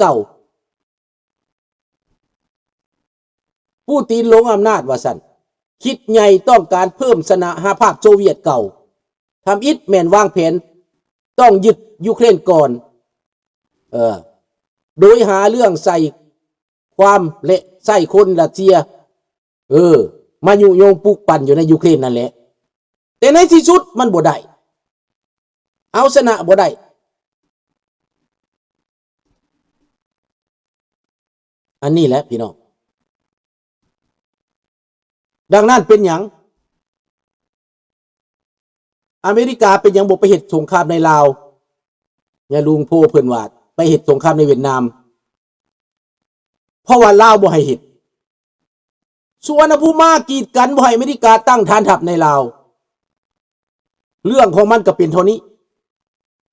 ເກົ່າ. ປູຕິນຫຼົງອຳນາດວ່າຊັ້ນ, ຄິດໃຫຍ່ຕ້ອງການເພີ່ມສະຖານະພາບໂຊວຽດເກົ່າ. ທຳອິດແມ່ນວາງແຜນຕ້ອງຍຶດຢູເຄຣນກ່ອນ, ເອີ ໂດຍຫາເລື່ອງໃສ່ຄວາມ ແລະ ໃຊ້ຄົນຣັດເຊຍ ເອີ ມາຍຸຍົງປຸກປັ່ນຢູ່ໃນຢູເຄຣນນັ້ນແຫຼະ. ແຕ່ໃນທີ່ສຸດມັນບໍ່ໄດ້, ເອົາຊະນະບໍ່ໄດ້. ອັນນີ້ແຫຼະພີ່ນ້ອງ. ດັ່ງນັ້ນເປັນຫຍັງ ອາເມລິກາເປັນຫຍັງບໍ່ໄປເຮັດສົງຄາມໃນລາວ? ຍາລຸງໂພເພິ່ນວ່າໄປເຮັດສົງຄາມໃນຫວຽດນາມ ເພາະວ່າລາວບໍ່ໃຫ້ເຮັດ. ສຸວັນນະພູມາກີດກັນບໍ່ໃຫ້ອາເມລິກາຕັ້ງຖານທັບໃນລາວ. ເລື່ອງຂອງມັນກໍເປັນເທົ່ານີ້.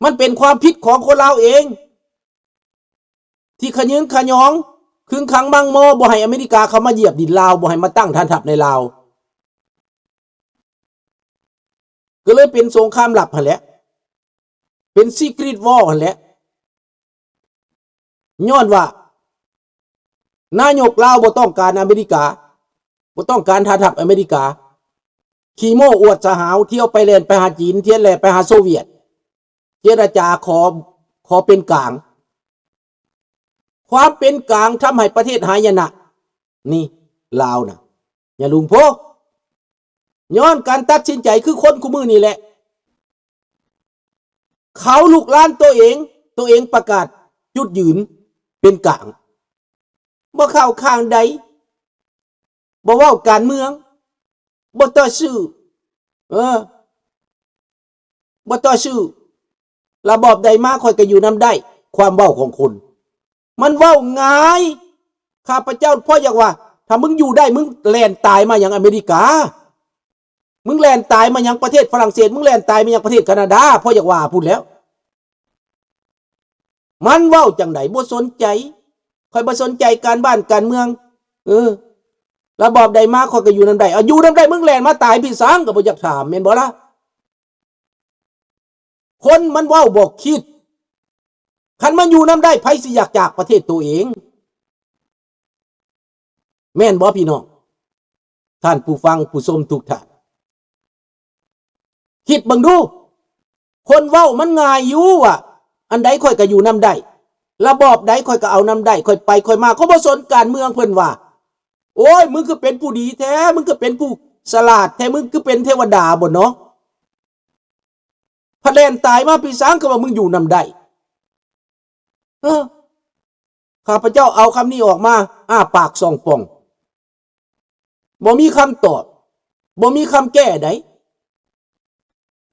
ມັນເປັນຄວາມຜິດຂອງຄົນລາວເອງ ທີ່ຂະຍືນຂະຫຍອງ ຄຶງຂັງມັງມໍ ບໍ່ໃຫ້ອາເມລິກາເຂົ້າມາຢຽບດິນລາວ, ບໍ່ໃຫ້ມາຕັ້ງຖານທັບໃນລາວ. ກໍເລີຍເປັນສົງຄາມລັບຫັ້ນແຫຼະ, ເປັນ secret war ຫັ້ນແຫຼະ. ຍ້ອນວ່ານາຍົກລາວບໍ່ຕ້ອງການອາເມລິກາ, ບໍ່ຕ້ອງການຖານທັບອາເມລິກາ, ຂີ້ໂມ້ອວດສະຫາວ, ທ່ຽວໄປແລ່ນໄປຫາຈີນ, ທ່ຽວແລ່ນໄປຫາໂຊວຽດ, ເຈລະຈາຂໍ, ຂໍເປັນກາງ. ຄວາມເປັນກາງທຳໃຫ້ປະເທດຫາຍະນະ. ນີ້ລາວນະ ຍາລຸງໂພ, ຍ້ອນການຕັດສິນໃຈຄືຄົນຄູ່ມື້ນີ້ແຫຼະ. ເຂົາລຸກລານໂຕເອງ, ໂຕເອງປະກາດຈຸດຢືນເປັນກາງ, ບໍ່ເຂົ້າຂ້າງໃດ, ບໍ່ເວົ້າການເມືອງ, ບໍ່ຕໍ່ສູ້, ເອີ ບໍ່ຕໍ່ສູ້, ລະບອບໃດມາຂ້ອຍກໍຢູ່ນຳໄດ້. ຄວາມເວົ້າຂອງຄົນມັນເວົ້າງ່າຍ. ຂ້າພະເຈົ້າພໍຢາກວ່າ ຖ້າມຶງຢູ່ໄດ້ ມຶງແລ່ນຕາຍມາຫຍັງອາເມລິກາ? ມຶງແລ່ນຕາຍມາຫຍັງປະເທດຝຣັ່ງເສດ? ມຶງແລ່ນຕາຍມາຫຍັງປະເທດການາດາ? ພໍຢາກວ່າພຸ້ນແລ້ວ. ມັນເວົ້າຈັ່ງໃດ? ບໍ່ສົນໃຈ. ຂ້ອຍບໍ່ສົນໃຈການບ້ານການເມືອງ. ເອີ ລະບອບໃດມາຂ້ອຍກໍຢູ່ນຳໄດ້. ເອົາ ຢູ່ນຳໄດ້ ມຶງແລ່ນມາຕາຍພີ້ສັງ ກໍບໍ່ຢາກຖາມ ແມ່ນບໍ່ລະ? ຄົນມັນເວົ້າບໍ່ຄິດ. ຄັນມັນຢູ່ນຳໄດ້ ໃຜຊິຢາກຈາກປະເທດໂຕເອງ? ແມ່ນບໍ່ພີ່ນ້ອງ? ທ່ານຜູ້ຟັງຜູ້ຊົມທຸກທ່ານ ຄິດເບິ່ງດູ. ຄົນເວົ້າມັນງ່າຍຢູ່ວ່າ ອັນໃດຂ້ອຍກໍຢູ່ນຳໄດ້, ລະບອບໃດຂ້ອຍກໍເອົານຳໄດ້, ຂ້ອຍໄປຂ້ອຍມາ, ຂ້ອຍບໍ່ສົນການເມືອງ. ເພິ່ນວ່າ ໂອ້ຍ ມຶງຄືເປັນຜູ້ດີແທ້, ມຶງຄືເປັນຜູ້ສະຫຼາດແທ້, ມຶງຄືເປັນເທວະດາບໍເນາະ? ພັດແລ່ນຕາຍມາປີສາງ ຄືວ່າມຶງຢູ່ນຳໄດ້. ເອີ ຂ້າພະເຈົ້າເອົາຄຳນີ້ອອກມາ ອ້າປາກສ່ອງປ່ອງ ບໍ່ມີຄຳຕອບ, ບໍ່ມີຄຳແກ້ໃດ.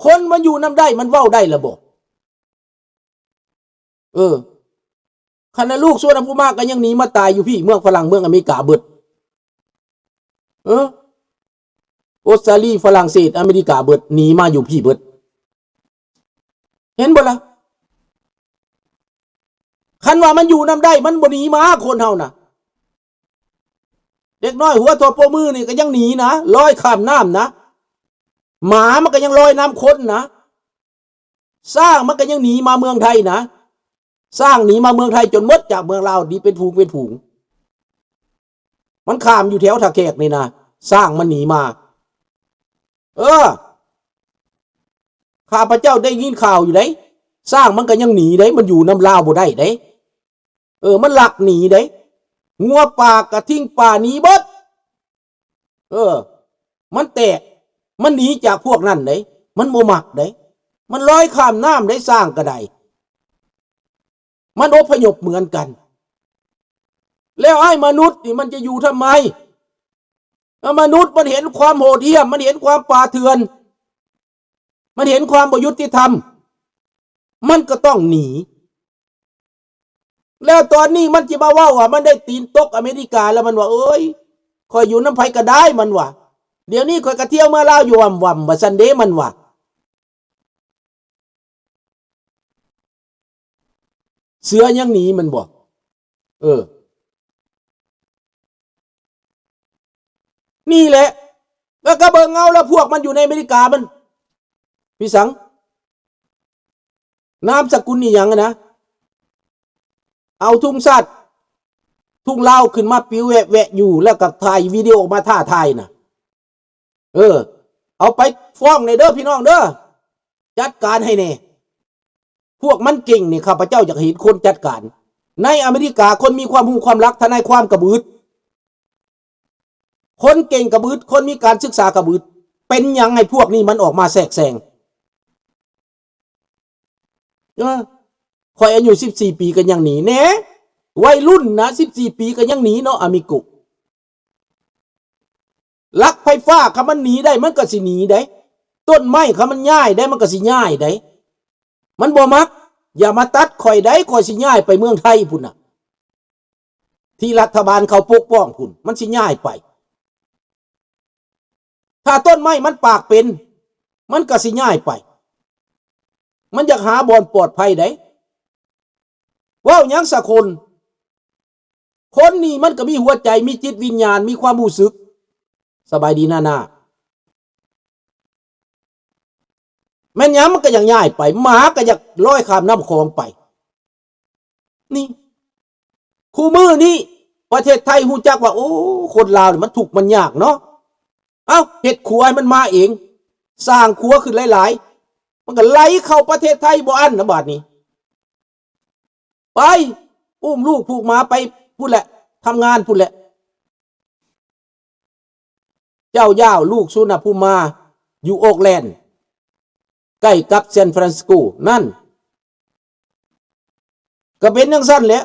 ຄົນມັນຢູ່ນຳໄດ້ ມັນເວົ້າໄດ້ລະບໍ? ເອີ ຂະໜາດລູກສຸວັນນະພູມາກໍຍັງໜີມາຕາຍຢູ່ພີ້ ເມືອງຝຣັ່ງ ເມືອງອາເມລິກາເບິດ. ເອີ ອົດສະຕາລີ ຝຣັ່ງເສດ ອາເມລິກາເບິດ ໜີມາຢູ່ພີ້ເບິດ. ເຫັນບໍ່ລະ? ຄັນວ່າມັນຢູ່ນຳໄດ້ ມັນບໍ່ໜີມາ ຄົນເຮົານະ. ເດັກນ້ອຍຫົວທົ່ວໂປ້ມືນີ້ກໍຍັງໜີນະ, ລອຍຂ້າມນ້ຳນະ. ໝາມັນກໍຍັງລອຍນຳຄົນນະ. ຊ້າງມັນກໍຍັງໜີມາເມືອງໄທນະ. ຊ້າງໜີມາເມືອງໄທຈົນໝົດຈາກເມືອງລາວ ໜີເປັນຝູງເປັນຝູງ. ມັນຂ້າມຢູ່ແຖວທ່າແຂກນີ້ນະ, ຊ້າງມັນໜີມາ. ເອີ ຂ້າພະເຈົ້າໄດ້ຍິນຂ່າວຢູ່ເດ້, ຊ້າງມັນກໍຍັງໜີເດ້, ມັນຢູ່ນຳລາວບໍ່ໄດ້ເດ້. ເອີ ມັນລັກໜີເດ້. ງົວປ່າກະທິງປ່າໜີເບິດ. ເອີ ມັນແຕກ, ມັນໜີຈາກພວກນັ້ນເດ້, ມັນບໍ່ມັກເດ້. ມັນລອຍຂ້າມນ້ຳໄດ້, ຊ້າງກໍໄດ້. ມັນອົບພະຍົບເໝືອນກັນ. ແລ້ວອ້າຍມະນຸດນີ້ມັນຈະຢູ່ທຳໄມ? ເອີ ມະນຸດມັນເຫັນຄວາມໂຫດຫ້ຽມ, ມັນເຫັນຄວາມປ່າເຖື່ອນ, ມັນເຫັນຄວາມບໍ່ຍຸຕິທຳ, ມັນກໍຕ້ອງໜີ. ແລ້ວຕອນນີ້ມັນຊິມາເວົ້າວ່າມັນໄດ້ຕີນຕົກອາເມລິກາ ແລ້ວມັນວ່າ ໂອ້ຍ ຂ້ອຍຢູ່ນຳໃຜກໍໄດ້ ມັນວ່າ. ດຽວນີ້ຂ້ອຍກໍທ່ຽວເມືອລາວຢູ່ວ່ຳໆ ວ່າຊັ້ນເດ້ ມັນວ່າ. ເສືອຍັງໜີແມ່ນບໍ່? ເອີ ນີ້ແຫຼະ. ແລ້ວກໍເບິ່ງເອົາລະ ພວກມັນຢູ່ໃນອາເມລິກາ ມັນ ພີ່ສັງ ນາມສະກຸນອີ່ຫຍັງນະ? ເອົາທຸງຊາດ ທຸງລາວຂຶ້ນມາປິວແວະໆຢູ່ ແລ້ວກໍຖ່າຍວິດີໂອມາທ້າທາຍນະ. ເອີ ເອົາໄປຟ້ອງແດ່ເດີພີ່ນ້ອງເດີ ຈັດການໃຫ້ແດ່. ພວກມັນເກັ່ງນີ້ ຂ້າພະເຈົ້າຢາກເຫັນຄົນຈັດການ. ໃນອາເມລິກາ ຄົນມີຄວາມຮູ້ຄວາມລັກ ທະນາຍຄວາມກໍບຶດ, ຄົນເກັ່ງກໍບຶດ, ຄົນມີການສຶກສາກໍບຶດ. ເປັນຫຍັງໃຫ້ພວກນີ້ມັນອອກມາແຊກແຊງ? ເອີ ຂ້ອຍອາຍຸສິບສີ່ປີກໍຍັງໜີແດ່, ໄວລຸ້ນນະ ສິບສີ່ປີກໍຍັງໜີເນາະ ອາມິໂກ. ຫຼັກໄຟຟ້າ ຄັນມັນໜີໄດ້ ມັນກໍຊິໜີໄດ໋, ຕົ້ນໄມ້ ຄັນມັນຍ້າຍໄດ້ ມັນກໍຊິຍ້າຍໄດ໋. ມັນບໍ່ມັກ ຢ່າມາຕັດຂ້ອຍໄດ໋, ຂ້ອຍຊິຍ້າຍໄປເມືອງໄທພຸ້ນນະ ທີ່ລັດຖະບານເຂົາປົກປ້ອງພຸ້ນ ມັນຊິຍ້າຍໄປ. ຖ້າຕົ້ນໄມ້ມັນປາກເປັນ ມັນກໍຊິຍ້າຍໄປ, ມັນຢາກຫາບ່ອນປອດໄພໄດ໋. ເວົ້າຫຍັງສະຄົນ? ຄົນນີ້ມັນກໍມີຫົວໃຈ ມີຈິດວິນຍານ ມີຄວາມຮູ້ສຶກ. ສະບາຍດີນານາ. ແມ່ນຫຍັງມັນກໍຢາກຍ້າຍໄປ, ໝາກໍຢາກລອຍຂ້າມນ້ຳຂອງໄປ. ນີ້ ຄູ່ມື້ນີ້ປະເທດໄທຮູ້ຈັກວ່າ ໂອ້ ຄົນລາວນີ້ມັນທຸກມັນຍາກເນາະ. ເອົ້າ ເຮັດຂົວໃຫ້ມັນມາເອງ, ສ້າງຂົວຂຶ້ນຫຼາຍໆ, ມັນກໍໄຫຼເຂົ້າປະເທດໄທບໍ່ອັນນະບາດນີ້. ໄປ ອຸ້ມລູກຜູກໝາໄປພຸ້ນແຫຼະ, ທຳງານພຸ້ນແຫຼະ. ເຈົ້າຢ້າວລູກສຸນນະພູມາ ຢູ່ໂອກແລນ ໃກ້ກັບຊານຟຣານຊິສໂກນັ້ນ ກໍເປັນຈັ່ງຊັ້ນແຫຼະ.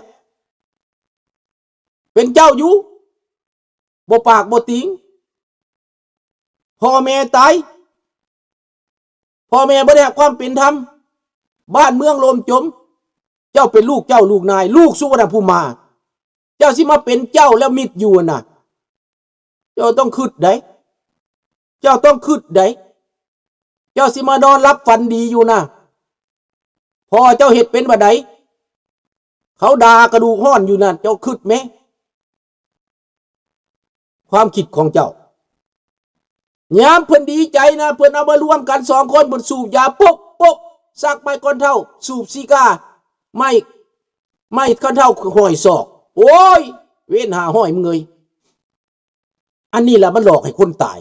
ເປັນເຈົ້າຢູ່ ບໍ່ປາກບໍ່ຕີງ, ພໍ່ແມ່ຕາຍ, ພໍ່ແມ່ບໍ່ໄດ້ຮັບຄວາມເປັນທຳ, ບ້ານເມືອງຫຼົ່ມຈົມ. ເຈົ້າເປັນລູກເຈົ້າລູກນາຍ ລູກສຸວັນນະພູມາ, ເຈົ້າຊິມາເປັນເຈົ້າແລ້ວມິດຢູ່ຫັ້ນນະ. ເຈົ້າຕ້ອງຄຶດໃດ໋, ເຈົ້າຕ້ອງຄຶດໃດ໋. ເຈົ້າຊິມານອນຫຼັບຝັນດີຢູ່ນະ, ພໍ່ເຈົ້າເຮັດເປັນບາດໃດ? ເຂົາດ່າກະດູກຮ້ອນຢູ່ນັ້ນ, ເຈົ້າຄຶດແມ? ຄວາມຄິດຂອງເຈົ້າ. ຍາມເພິ່ນດີໃຈນະ, ເພິ່ນເອົາມາລວມກັນສອງຄົນ, ເພິ່ນສູບຢາປົກໆ, ສັກໄມ້ກອນເທົ້າ, ສູບຊີກາ, ໄມ້ ໄມ້ກອນເທົ້າຫ້ອຍສອກ. ໂອ້ຍ ເວນຫ້າຮ້ອຍມຶງເອີຍ. ອັນນີ້ລະມັນຫຼອກໃຫ້ຄົນຕາຍ.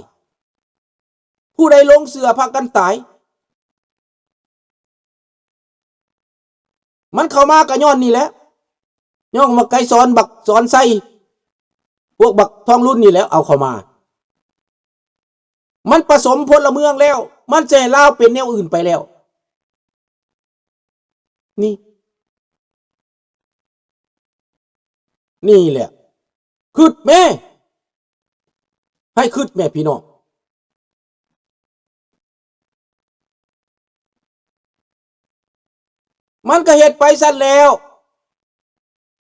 ຜູ້ໃດຫຼົງເຊື່ອພາກັນຕາຍ. ມັນເຂົ້າມາກໍຍ້ອນນີ້ແຫຼະ, ຍ້ອນບັກໄກສອນ, ບັກສອນໄຊ, ພວກບັກທອງລຸນນີ້ແຫຼະເອົາເຂົ້າມາ. ມັນປະສົມພົນລະເມືອງແລ້ວ, ມັນຈະໃຫ້ລາວເປັນແນວອື່ນໄປແລ້ວ. ນີ້ ນີ້ແຫຼະ, ຄຶດແມ້, ໃຫ້ຄຶດແມ້ພີ່ນ້ອງ. ມັນກໍເຮັດໄປຊັ້ນແລ້ວ,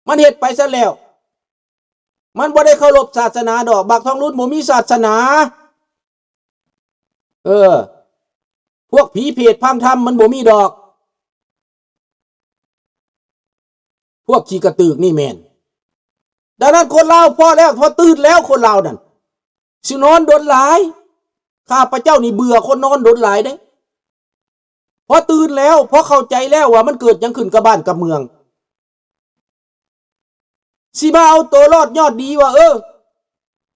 ມັນເຮັດໄປຊັ້ນແລ້ວ. ມັນບໍ່ໄດ້ເຄົາລົບສາສະໜາດອກ, ບັກທອງລຸນບໍ່ມີສາສະໜາ. ເອີ ພວກຜີເຜດພາງທຳມັນບໍ່ມີດອກ. ພວກຂີ້ກະຕືກນີ້ແມ່ນ. ດັ່ງນັ້ນຄົນລາວພໍແລ້ວ, ພໍຕື່ນແລ້ວຄົນລາວນັ້ນ. ຊິນອນດົນຫຼາຍ. ຂ້າພະເຈົ້ານີ້ເບື່ອຄົນນອນດົນຫຼາຍເດ້. ພໍຕື່ນແລ້ວ, ພໍເຂົ້າໃຈແລ້ວວ່າມັນເກີດຫຍັງຂຶ້ນກັບບ້ານກັບເມືອງ. ຊິມາເອົາໂຕລອດຍອດດີວ່າ ເອີ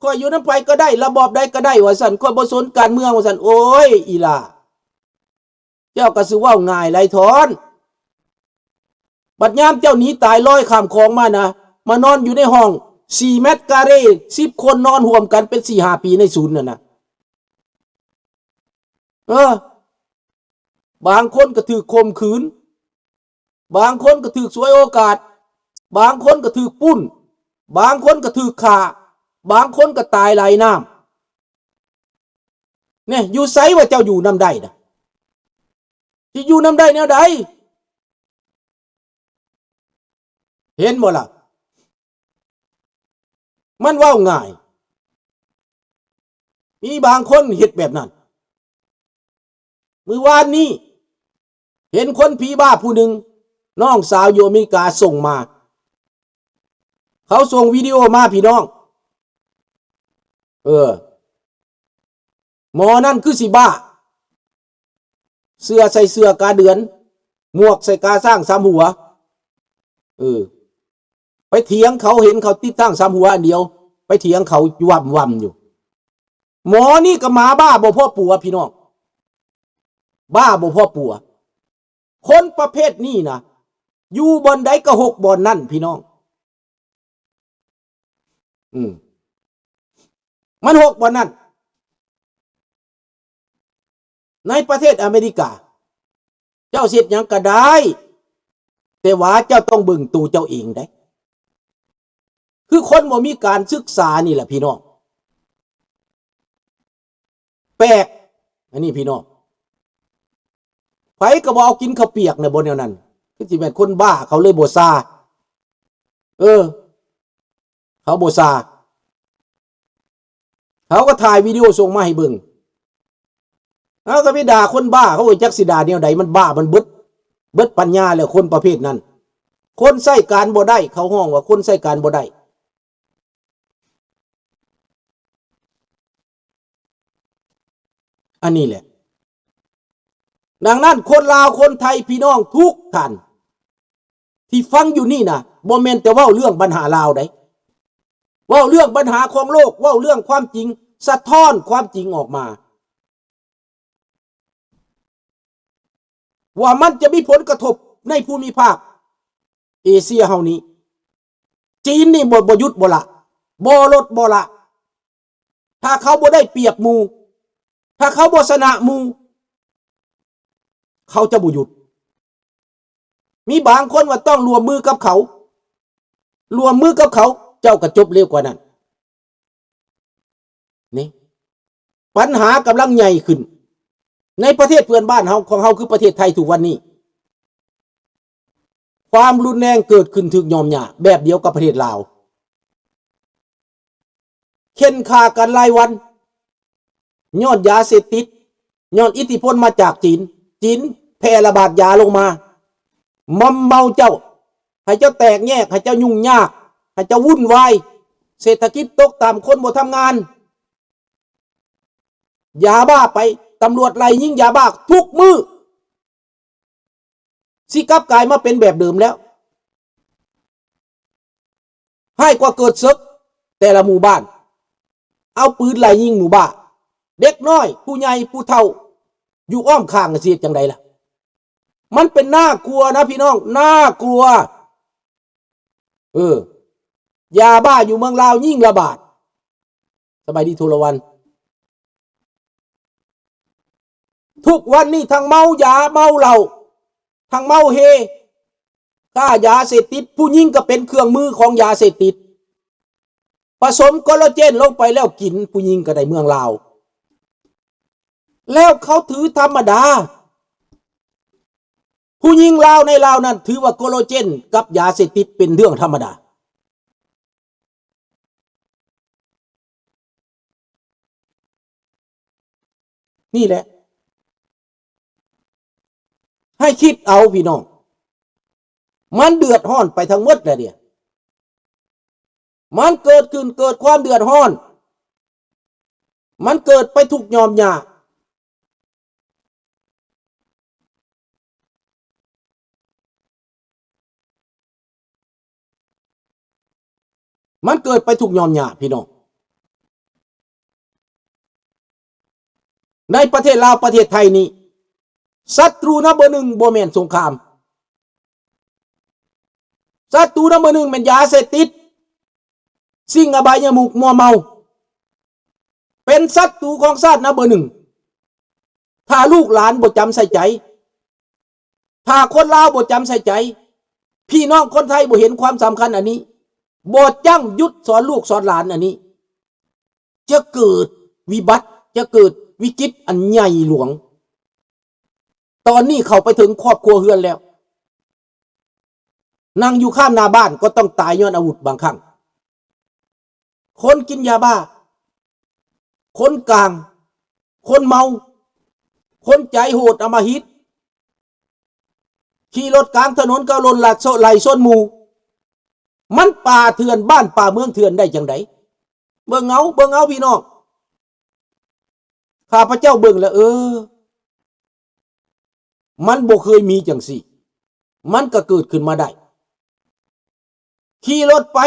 ຂ້ອຍຢູ່ນຳໃຜກໍໄດ້, ລະບອບໃດກໍໄດ້ວ່າຊັ້ນ, ຂ້ອຍບໍ່ສົນການເມືອງວ່າຊັ້ນ. ໂອ້ຍ ອີ່ຫຼ້າ, ເຈົ້າກໍຊິເວົ້າງ່າຍຫຼາຍທ້ອນ. ບັດຍາມເຈົ້າໜີຕາຍລອຍຂ້າມຂອງມານະ, ມານອນຢູ່ໃນຫ້ອງສີ່ແມັດກາເຣ, ສິບຄົນນອນຮ່ວມກັນເປັນສີ່ຫ້າປີໃນສູນນັ້ນນະ. ເອີ ບາງຄົນກໍຖືກຂົ່ມຂືນ, ບາງຄົນກໍຖືກສວຍໂອກາດ, ບາງຄົນກໍຖືກປຸ້ນ, ບາງຄົນກໍຖືກຂ້າ, ບາງຄົນກໍຕາຍໄຫຼນ້ຳ. ແນ່ ຢູ່ໃສວ່າເຈົ້າຢູ່ນຳໄດ້ນະ? ຊິຢູ່ນຳໄດ້ແນວໃດ? ເຫັນບໍ່ລະ? ມັນເວົ້າງ່າຍ, ມີບາງຄົນເຮັດແບບນັ້ນ. ມື້ວານນີ້ເຫັນຄົນຜີບ້າຜູ້ໜຶ່ງ, ນ້ອງສາວຢູ່ອາເມລິກາສົ່ງມາ, ເຂົາສົ່ງວິດີໂອມາພີ່ນ້ອງ. ເອີ ໝໍນັ້ນຄືຊິບ້າ, ເສື້ອໃສ່ເສື້ອກາເດືອນ, ໝວກໃສ່ກາຊ້າງສາມຫົວ. ເອີ ໄປຖຽງເຂົາ ເຫັນເຂົາຕິດຕັ້ງສາມຫົວອັນດຽວ ໄປຖຽງເຂົາຫວ່ຳໆຢູ່. ໝໍນີ້ກໍໝາບ້າບໍ່ພໍປົວ ພີ່ນ້ອງ, ບ້າບໍ່ພໍປົວ. ຄົນປະເພດນີ້ນະ ຢູ່ບ່ອນໃດກໍຫົກບ່ອນນັ້ນ ພີ່ນ້ອງ. ອືມ ມັນຫົກບ່ອນນັ້ນ. ໃນປະເທດອາເມລິກາ ເຈົ້າເຮັດຫຍັງກໍໄດ້ ແຕ່ວ່າເຈົ້າຕ້ອງເບິ່ງໂຕເຈົ້າເອງໄດ໋. ຄືຄົນບໍ່ມີການສຶກສານີ້ແຫຼະ ພີ່ນ້ອງ. ແປກ ອັນນີ້ພີ່ນ້ອງ, ໃຜກໍບໍ່ເອົາກິນເຂົ້າປຽກນະ ບໍ່ແນວນັ້ນ. ຄືຊິແມ່ນຄົນບ້າ ເຂົາເລີຍບໍ່ຊາ. ເອີ ເຂົາບໍ່ຊາ. ເຂົາກໍຖ່າຍວິດີໂອສົ່ງມາໃຫ້ເບິ່ງ. ເຮົາກໍໄປດ່າຄົນບ້າ ເຂົາບໍ່ຈັກຊິດ່າແນວໃດ, ມັນບ້າ ມັນເບິດ ເບິດປັນຍາແລ້ວ ຄົນປະເພດນັ້ນ. ຄົນໃຊ້ການບໍ່ໄດ້ ເຂົາຮ້ອງວ່າຄົນໃຊ້ການບໍ່ໄດ້. ອັນນີ້ແຫຼະ. ດັ່ງນັ້ນ ຄົນລາວ ຄົນໄທ ພີ່ນ້ອງທຸກທ່ານທີ່ຟັງຢູ່ນີ້ນະ ບໍ່ແມ່ນແຕ່ເວົ້າເລື່ອງບັນຫາລາວໃດ໋, ເວົ້າເລື່ອງບັນຫາຂອງໂລກ, ເວົ້າເລື່ອງຄວາມຈິງ, ສະທ້ອນຄວາມຈິງອອກມາ ວ່າມັນຈະມີຜົນກະທົບໃນພູມິພາກເອເຊຍເຮົານີ້. ຈີນນີ້ບໍ່ ບໍ່ຢຸດບໍ່ລະ ບໍ່ລົດບໍ່ລະ. ຖ້າເຂົາບໍ່ໄດ້ປຽບໝູ່, ຖ້າເຂົາບໍ່ຊະນະໝູ່, ເຂົາຈະບໍ່ຢຸດ. ມີບາງຄົນວ່າຕ້ອງຮ່ວມມືກັບເຂົາ, ຮ່ວມມືກັບເຂົາ ເຈົ້າກໍຈົບເລັວກວ່ານັ້ນ. ນີ້ ບັນຫາກຳລັງໃຫຍ່ຂຶ້ນໃນປະເທດເພື່ອນບ້ານເຮົາ ຂອງເຮົາ ຄືປະເທດໄທທຸກວັນນີ້. ຄວາມຮຸນແຮງເກີດຂຶ້ນຖືກຫຍ້ອມຫຍ້າແບບດຽວກັບປະເທດລາວ. ເຂັ່ນຂ້າກັນລາຍວັນ ຍ້ອນຢາເສບຕິດ, ຍ້ອນອິດທິພົນມາຈາກຈີນ. ຈີນແຜ່ລະບາດຢາລົງມາ ມອມເມົາເຈົ້າ, ໃຫ້ເຈົ້າແຕກແຍກ, ໃຫ້ເຈົ້າຫຍຸ້ງຍາກ, ໃຫ້ເຈົ້າວຸ່ນວາຍ, ເສດຖະກິດຕົກຕ່ຳ, ຄົນບໍ່ທຳງານ. ຢາບ້າໄປ, ຕຳຫຼວດໄລ່ຍິງຢາບ້າທຸກມື້. ຊິກັບກາຍມາເປັນແບບເດີມແລ້ວ. ຮ້າຍກວ່າເກີດເສິກ ແຕ່ລະໝູ່ບ້ານ ເອົາປືນໄລ່ຍິງໝູ່ບ້ານ. ເດັກນ້ອຍ, ຜູ້ໃຫຍ່, ຜູ້ເຖົ້າ ຢູ່ອ້ອມຂ້າງ ຊິເຮັດຈັ່ງໃດລະ? ມັນເປັນໜ້າກົວນະ ພີ່ນ້ອງ, ໜ້າກົວ. ເອີ ຢາບ້າຢູ່ເມືອງລາວຍິ່ງລະບາດ. ສະບາຍດີທຸລະວັນ. ທຸກວັນນີ້ທັງເມົາຢາເມົາເຫຼົ້າ, ທັງເມົາເຮ, ຄ້າຢາເສບຕິດ, ຜູ້ຍິງກໍເປັນເຄື່ອງມືຂອງຢາເສບຕິດ, ປະສົມໂຄລາເຈນລົງໄປແລ້ວກິນ, ຜູ້ຍິງກໍໄດ້ເມືອງລາວ. ແລ້ວເຂົາຖືທຳມະດາ, ຜູ້ຍິງລາວໃນລາວນັ້ນຖືວ່າໂຄລາເຈນກັບຢາເສບຕິດເປັນເລື່ອງທຳມະດາ. ນີ້ແຫຼະ ໃຫ້ຄິດເອົາພີ່ນ້ອງ, ມັນເດືອດຮ້ອນໄປທັງໝົດແລ້ວເດ. ມັນເກີດຂຶ້ນ ເກີດຄວາມເດືອດຮ້ອນ, ມັນເກີດໄປທຸກຫຍ້ອມຍາກ. ມັນເກີດໄປທຸກຫຍ້ອມຍາກ ພີ່ນ້ອງ. ໃນປະເທດລາວ ປະເທດໄທນີ້ ສັດຕູນຳເບີໜຶ່ງບໍ່ແມ່ນສົງຄາມ, ສັດຕູນຳເບີໜຶ່ງແມ່ນຢາເສບຕິດ, ສິ່ງອະບາຍະມຸກ, ມົວເມົາ, ເປັນສັດຕູຂອງຊາດນຳເບີໜຶ່ງ. ຖ້າລູກຫຼານບໍ່ຈຳໃສ່ໃຈ, ຖ້າຄົນລາວບໍ່ຈຳໃສ່ໃຈ, ພີ່ນ້ອງຄົນໄທບໍ່ເຫັນຄວາມສຳຄັນອັນນີ້, ບໍ່ຢັ້ງຢຸດສອນລູກສອນຫຼານອັນນີ້, ຈະເກີດວິບັດ, ຈະເກີດວິກິດອັນໃຫຍ່ຫຼວງ. ຕອນນີ້ເຂົ້າໄປເຖິງຄອບຄົວເຮືອນແລ້ວ, ນັ່ງຢູ່ຂ້າງໜ້າບ້ານກໍຕ້ອງຕາຍຍ້ອນອາວຸດບາງຄັ້ງ. ຄົນກິນຢາບ້າ, ຄົນກາງ, ຄົນເມົາ, ຄົນໃຈໂຫດອຳມະຫິດ, ຂີ່ລົດກາງຖະໜົນກໍລົນລັດໂຊະໄລ່ຊົນໝູ່. ມັນປ່າເຖື່ອນ, ບ້ານປ່າເມືອງເຖື່ອນໄດ້ຈັ່ງໃດ? ເບິ່ງເອົາ, ເບິ່ງເອົາພີ່ນ້ອງ. ຂ້າພະເຈົ້າເບິ່ງແລ້ວ, ເອີ, ມັນບໍ່ເຄີຍມີຈັ່ງຊີ້, ມັນກໍເກີດຂຶ້ນມາໄດ້. ຂີ່ລົດໄປ